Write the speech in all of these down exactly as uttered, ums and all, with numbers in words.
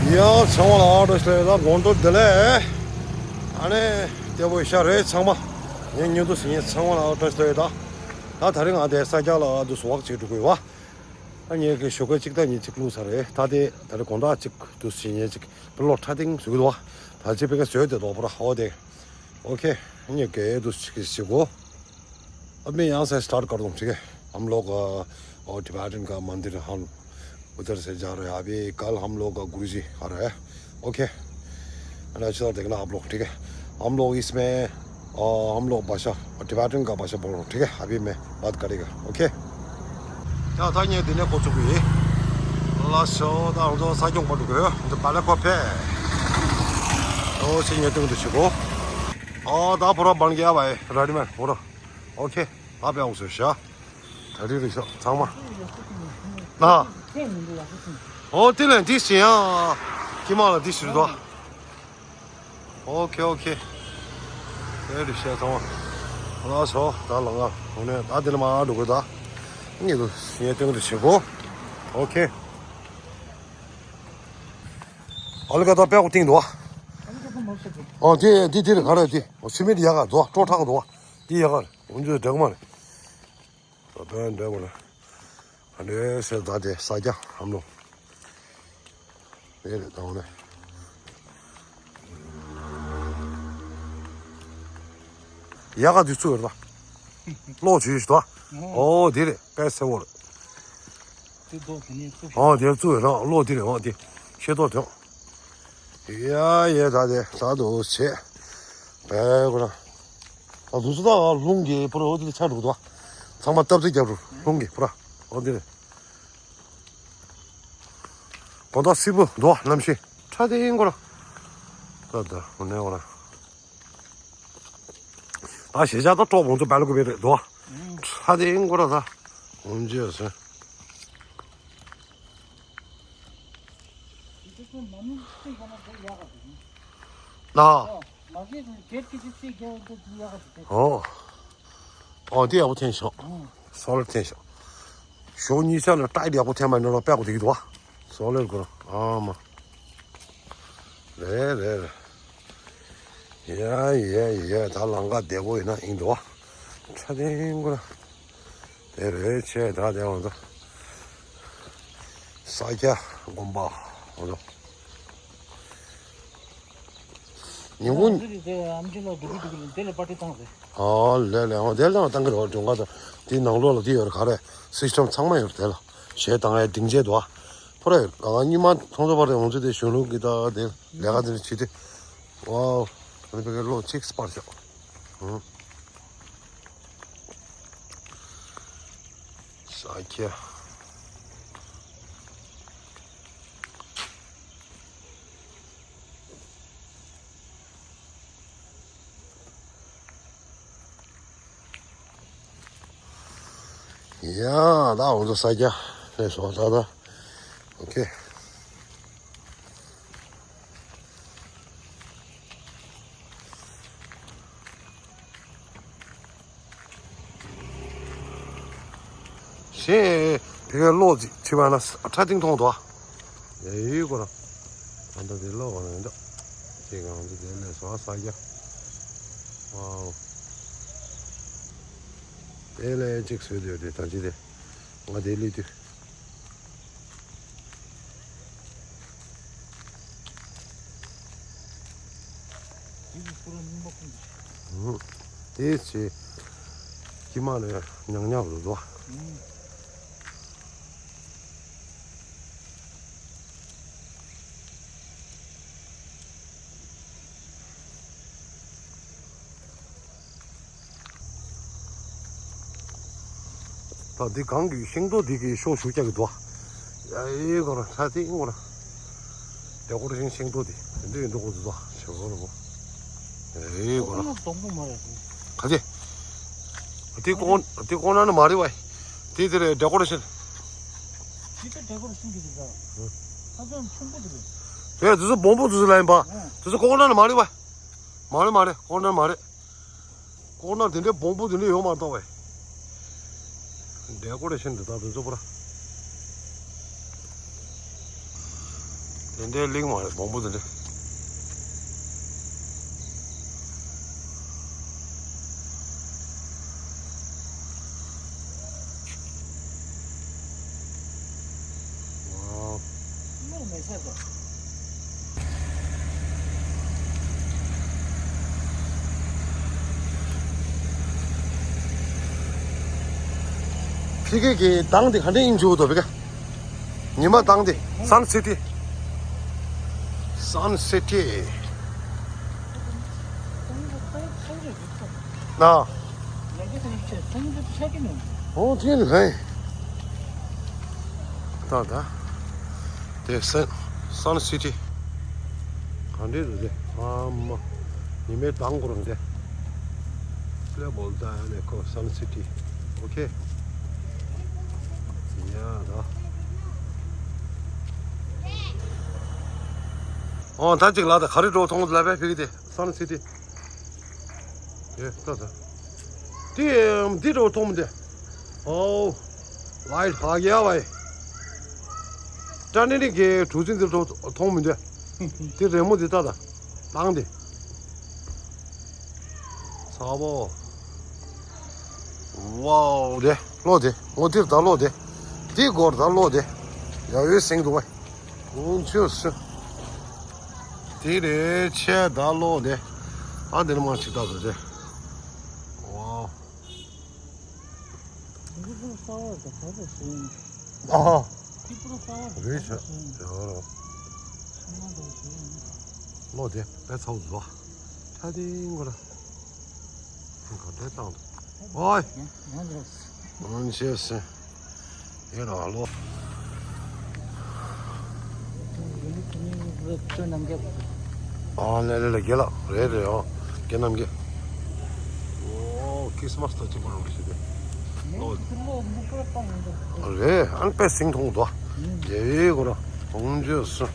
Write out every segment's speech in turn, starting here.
ཡ་ཚང་མ་ལ་བཀྲ་ཤིས་བདེ་ལེགས། དགོང་དྲོ་བདེ་ལེགས། ཨ་ནི་བདེ་པོ་ཡོད་ཤག་རེད་ཚང་མ། ངའི་བརྙན་ཐུང་གཟིགས་མཁན་ཚང་མ་ལ་བཀྲ་ཤིས་བདེ་ལེགས། ད་ད་རིང་ང་དེ་ས་སྐྱ་ལ་དུ་སུ་ཝག་ཅིག་འགྲོ་དགོས་བ། ད་ངས་ཀྱི་ཞོགས་ཀས་གཅིག་ད་ཉིན་གཅིག་བླུགས་ཚར་རེད། ད་དེ་ད་རེས་དགོང་དག་གཅིག་དུ་གཟིགས་མཁན་ཅིག་བི་ལོག་ཁྲ་ཐིང་བཟོ་གི་འདུག་བ། ད་ཅི་བེ་ཀ་བཟོས་དེ་འདུག་པོ་ར་ཨོ་དེ། ཨོ་ཁེ། ངས་ཀྱི་དུ་ཅིག་གཟིགས་གོ། अब मैं यहाँ से स्टार्ट कर दूँ, ठीक है? हम लोग, अ, और टिबेटन का मंदिर हम उधर से जा रहे हैं। अभी कल हम लोग का गुरुजी आ रहा है। ओके। अच्छा, देखना आप लोग, ठीक है? हम लोग इसमें, अ, हम लोग भाषा, टिबेटन का भाषा बोल रहे हैं, ठीक है? अभी मैं बात करेगा, ओके? ཡ་ད་ངས་འདི་ནས་འགོ་བཙུགས་ཡིན། ལགས་སོ། ད་ང་ཚོ་ས་སྐྱོང་བར་འགྲོ་གི་ཡོད། འདི་བ་ལ་ཀོ་ཕེ། ཨོ་ཚེ་ཉེ་དུང་དུ་ཆུ་གོ། ཨོ་ད་བོ་ར་བན་གི་ཨ་བའི་ར་ཌི་མན་བོ་ར། ཨོ་ཁེ། ད་པའི་འོང་སོ་ཤ། ད་རི་རི་ཤོག་ཚང་མ། ན། ཨོ་དེ་ལན་དེ་ཤི་ཡ། ཀི་མ་ལ་དེ་ཤི་རུ་དོ། ཨོ་ཁེ་ཨོ་ཁེ། དེ་རི་ཤ་ཚང་མ། ལགས་སོ་ད་ལ་ང་འོ་ནས་ད་དེ་ལ་མ་འགྲོ་གི་ད། ངེད་དུ་ངེད་སྟེང་དུ་བྱེད་གོ། ཨོ་ཁེ། ཨ་ལི་ཀ་ད་པའི་འོ་སྟེང་དུ་བ། ཨོ་དེ་དེ་དེ་རི་ག་ར་དེ་འོ་སི་མི་ཡ་ག་དུ་བ་སྤྲོ་ཁྲག་དུ་བ། དེ་ཡ་ག་ར་འོ་འདི་འདྲ་གི་མ་རེད། ད་འདྲ་མ་རེད། ཨ་འདྲ་ཟེར་ད་དེ་ས་སྐྱ་ཧམ་ལོ། དེ་རེད་ད་འོ་ནས། ཡ་ག་དུས་ཚོད་རེད་ད། གློག་བྱུས་ཤིག་ད། ཨོ་དེ་རེད་དཔེ་གསལ་བོ་རེད། དེ་ཏོག་དེ་ནས་བཙུགས། ཨོ་དེ་བཙུགས་རེད་ད་གློག་དེ་རེད་ཨོ་དེ་ཤེས་ཏོག་དེ། ཡ་ཡ་ད་དེ་ད་དུ་བྱེད། བས་གོ་ན། ད་དུ་ཚོད་ད་རླུང་གི་པུ་ར་འོ་དེ་ཆ་འགྲོ་གི་འདུག་ཚང་མ་སྟབས་བདེ་རྒྱབ་རུ་རླུང་གི་པུ་ར་འོ་དེ་རེད། གོ་ད་སི་པུ་འདུག་ནམ་ཤི་ཁྲ་དེ་ཡིན་གོ་ར། ད་ད་འོ་ནས་གོ་ར། ད་ཞེ་ཆགས་ད་ཀྲོག་བོང་ཚོ་བལ་གོ་བེ་རེད་འདུག་ཁྲ་དེ་ཡིན་གོ་ར་ད། འོ་ཇི་ཟེར། ད། ཨོ། ཨོ་དེ་ཡག་པོ་འཐེན་ཤོག་སོ་ལར་འཐེན་ཤོག་ཞོགས་གཉིས་ཆ་ལ་ཏྲའི་ཡག་པོ་འཐེན་པ་ནི་ལོ་པད་གོ་དེ་གི་འདུག་བ། སོ་ལར་གོ་ཨ་མ། རེད་རེད་རེད། ཡ་ཡ་ཡ་ད་ལང་ཀ་བདེ་པོ་ཡིན་ན་ཡིན་འདུག་བ། ཁྲ་དེ་གོ་ར། དེ་རེད་ཆེ་ད་དེ་འོ་ད། ས་སྐྱ་དགོན་པ་འོ་ད། ཉིན་གུང་། འདི་རེད་དེ་ཨམ་ཆི་ལ་འགྲོ་གི་འདུག་གི་དེ་ལ་པར་ཏི་བཏང་རེད། ཨ་ལས་ལས་འོ་དེ་ལ་བཏང་གི་རེད་བ་སྒྲུང་ཁ་དང་དེ་ནང་ལོགས་ལ་དེ་ཡོད་རེད་ག་རེ་སིས་ཊམ་ཚང་མ་ཡོད་རེད་དེ་ལ་གཞས་བཏང་ཡ་སྡིངས་ཆས་འདུག་ཨ། ཕོ་རེད་ག་ག་གཉིས་མ་ཚོང་ཚོགས་པ་རེད་འོང་ཚེ་དེ་གཞོན་ལུགས་ཀྱི་ད་དེ་ལས་ཀ་དེ་བྱེད་དེ། ཝའོ། ཨ་ནི་ཕ་གི་ལོ་གཅིག་སྤར་ཤོག་ཨང་། ས་ཁྱ། ཡ་ད་འོ་ཚོ་ས་ཁྱ་ལས་སོང་ད་ད། ཨོ་ཁེ། གཞན་དེ་གའི་གློག་ཅིག་ཕྱི་པ་ན་ཁྲ་ཐིང་མཐོང་དོ། ཡ་ཡོད་གོ་ར། ད་ལྟ་དེ་གློག་གོ་ར་ཡིན་འདུག་ཅེས་གང་དུ་དེ་ལས་སོ་ས་རྒྱ། ཨོ། དེ་ལས་ཅིག་བཟོས་དེ་དེ་ད་ཅི་དེ། ང་དེ་ལས་དུས། དེ་ཚེ་ཀྱི་མ་ལ་ཉག་ཉག་རུ་རོ། ད་འདི་གང་གི་ཤིང་ཏོག་འདི་གི་ཤོག་ཞུ་རྒྱག་གི་འདུག་ཡ་ཨེ་གོ་ར་ཁྲ་ཐིང་གོ་ར། ཌེ་ཀོ་རེ་ཤིང་ཤིང་ཏོག་འདི་འདི་འདི་འདུག་གོ་འདུག་ཞེ་གོ་ར་གོ། ཨེ་གོ་ར། ཁ་ཅེ། འདི་ཀོང་འདི་ཀོང་ན་ནི་མ་རེད་བ། འདི་འདི་རེད་ཌེ་ཀོ་རེ་ཤིང་། འདི་ད་ཌེ་ཀོ་རེ་ཤིང་གི་རེད་ད། ཁ་ཅང་ཆུང་པོ་འདི་རེད། དེ་དུ་ཚོ་བོང་བུ་དུ་ཚོ་ལ་ཡིན་པ། དུ་ཚོ་ཀོང་ན་ནི་མ་རེད་བ། མ་རེད་མ་རེད་ཀོང་ན་མ་རེད། ཀོང་ན་དེ་འདྲའི་བོང་བུ་དེ་འདྲ་ཡོད་མ་གཏོགས་བས། ཌེ་ཀོ་རེ་ཤིང་འདི་དག་དུ་འཛུགས་པར། དེ་འདྲའི་གླིང་མ་རེད། བོང་བུ་དེ་འདྲ། ཝའོ། ཕ་གི་གི་གདངས་དེ་ག་འདྲ་ཡིན་འཇུག་དོ་ཕ་གི། ཉི་མ་དང་དེ། Sun City. Sun City. ན། ཨོ་དེ་ནི་ཧེ། ད་ད། དེ་Sun Sun City. ག་འདྲ་རེད་དེ། ཨ་མ། ཉི་མའི་མདངས་སྐོར་འདི། Play ball ད་ཡ་ནས་ཁོ་Sun City. ཨོ་ཁེ། ཡ་ད། ཨོ་ད་ཅིག་ལ་ད་ག་རེ་འགྲོ་མཐོང་ལ་བས་ཕིག་དེ་Sun City. ཡེ་ད་ད། དེ་འདི་འགྲོ་མཐོང་མི་འདི། ཨོ། ལའི་ཧ་ག་ཡ་བའི། ཏྲ་ནི་ནི་གི་གྲུ་གཟིངས་འདི་འགྲོ་མཐོང་མི་འདི། དེ་རི་མོ་འདི་ད་ད། བཏང་དེ། ཚ་བོ། ཝའོ་དེ། ལོ་དེ། ངོ་དེར་ད་ལོ་དེ། དེ་སྐོར་ད་ལོ་དེ། ཡ་ཡོད་སེང་འདུག་བས། ཀུན་ཆོས་སུ། དེ་རེད་ཆེ་ད་ལོ་དེ། ཨ་དེ་ནི་མ་ཅིག་ད་དུ་དེ། ཝའོ། ཨ་ཧ། རེད་ཆེ། ཡོད་རོ། ལོ་དེ་པད་ཚ་བོ་འདུག་ཁྲ་ཏིང་གོ་ར། ག་འདྲས་བཏང་འདུག་ཨོའི། ཡང་ཡང་འགྲོ། ཨོན་ཤེས་སེ། ཡེ་ར་ལོ། ཁྱོད་རྣམས་རྒྱབ། ཨ་ལེ་ལེ་ལེ་རྒྱལ་ལ་རེད་རེད། ཨོ་རྒྱལ་རྣམ་རྒྱལ། ཨོ་ཁྲིས་མཱས་ད་ཅི་པོ་རང་ཞིག་རེད། ལོ། རེད་ཨན་པའི་སིང་ཐོང་དོ། རྒྱལ་བའི་གོ་ར་ཧོང་ཇོ་སུ།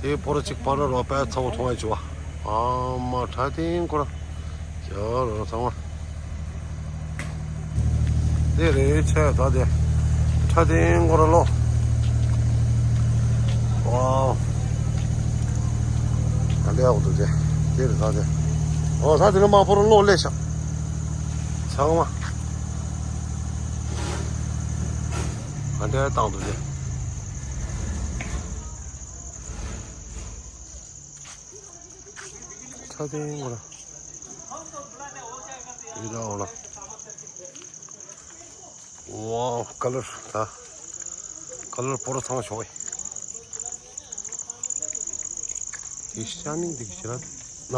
དེ་པོ་ར་ཅིག་པ་ར་རོ་པའི་ཚ་བོ་མཐོང་ཡ་བྱུ་བ། ཨ་མ་ཁྲ་ཏིང་ཀོ་ར། ཇོ་རོ་ཚང་མ། དེ་རེད་ཆེ་ད་དེ། ཁྲ་ཏིང་ཀོ་ར་ལོ། ཝའོ། ད་ལེ་ཨོ་དུ་དེ། དེ་རེད་ད་དེ། ཨོ་ད་དེ་ནི་མ་པོ་ར་ལོ་ལེ་ཤ། ཚང་མ། ཨ་འདྲ་བཏང་འདུག་སྟེ། ཁྲ་ཏིང་ངོ་ར། ཡི་ར་འོ་ལ། ཝའོ་ཀ་ལར་ད། ཀ་ལར་པོ་ར་ཚང་ཤོག་ཨེ། དེ་ཤ་ནིང་དེ་གི་ཕྱིར་ན།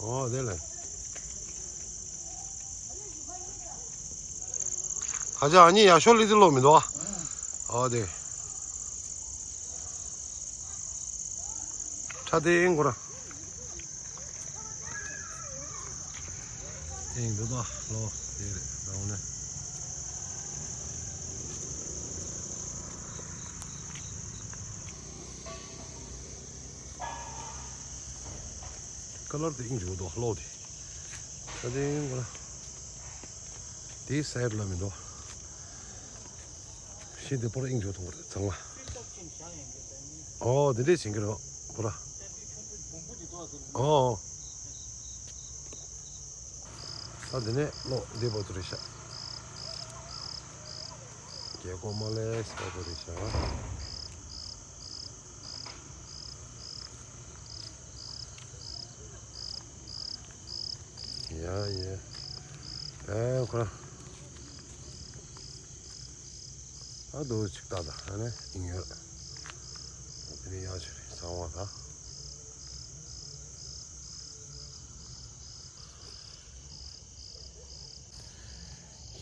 ཨོ་དེ་ལ། ཁ་ཅག་ཨ་ནི་ཡག་ཤོས་ལི་ཏི་ལོ་མི་འདུག་ཨ། ཨོ་དེ། ཁྲ་ཏིང་ངོ་ར། ཨིང་འདུག་ད་ལོ་དེ་རེད་ད་འོ་ནས། ཀ་ལར་དེ་ཨིང་འཇུག་འདུག་ལོ་དེ། ད་དེ་ཨིང་གོ་ལ། དེའི་སའེ་ཌི་ལ་མི་འདུག་ཤི་དེ་པོ་ར་ཨིང་འཇུག་ཐུང་གོ་རེད་ཚང་མ། ཨོ་དེ་འདྲས་བྱེད་ཀྱི་རེད་པོ་ར། ཨོ། ད་འདི་ནས་ལོ་འདི་བར་དུ་རེད་ཤག་རྒྱལ་སྒོ་མ་ལས་བར་དུ་རེད་ཤག་ཡ་ཡ། ཨེ་ཁོ་ར། ཨ་དོ་ཅིག་ཏག་ཏག་ཨ་ནི་ཡིན་ཡོད། དེ་ནས་ཡག་ཆེ་རེད་ཚང་མ་ད།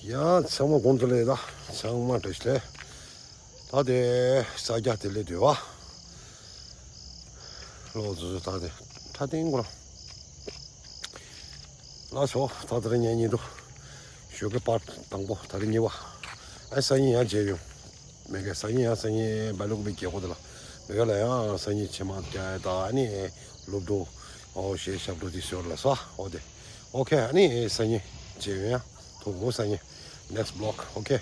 ཡ་ཚང་མ་དགོངས་དག་ལས་ད་ཚང་མ་བཀྲ་ཤིས་བདེ་ལེགས། ད་དེ་ས་རྒྱ་དེ་ལས་དུས་བ། ལོ་ཙུ་ཙུ་ད་དེ་ཁྲ་ཏིང་གོ་ར། ལགས་སོ། ད་དེ་རིང་ངའི་ཉིན་དུ་ཞོགས་ཀའི་པར་དང་པོ་ད་རིང་གཉིས་པ། ཨ་སང་ཉིན་ཡང་མཇལ་ཡོང་། མེ་གེ་སང་ཉིན་ཡང་སང་ཉིན་སྦེལ་ཀོབ་པའི་རྒྱལ་སྒོ་དེ་ལ། མེ་གེ་ལ་ཡང་སང་ཉིན་ཕྱི་མ་རྒྱ་ཡ་ད་ཨ་ནི་སློབ་གྲོགས་ཨོ་ཞེས་ཞབས་བྲོ་དེ་ཞོར་ལ་སོ་ཨོ་དེ། ཨོ་ཁེ་ཨ་ནི་སང་ཉིན་མཇལ་ཡོང་ཡང་ཐུག་གོ་སང་ཉིན་next vlog ཨོ་ཁེ།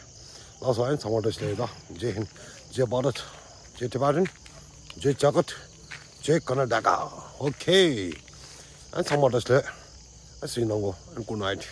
ལགས་སོ། ཨན་ཚང་མ་བཀྲ་ཤིས་བདེ་ལེགས། ད་ཇེ་ཧིན། ཇེ་བྷ་རད། ཇེ་ཊི་བྷ་ཊན། ཇེ་ཇ་གཏ། ཇེ་ཀར་ན་ཊ་ཀ། ཨོ་ཁེ། ཨན་ཚང་མ་བཀྲ་ཤིས་བདེ་ལེགས། ཨན་སི་ཡུ་ནང་གོ། ཨན་གུཌ་ནའིཊ།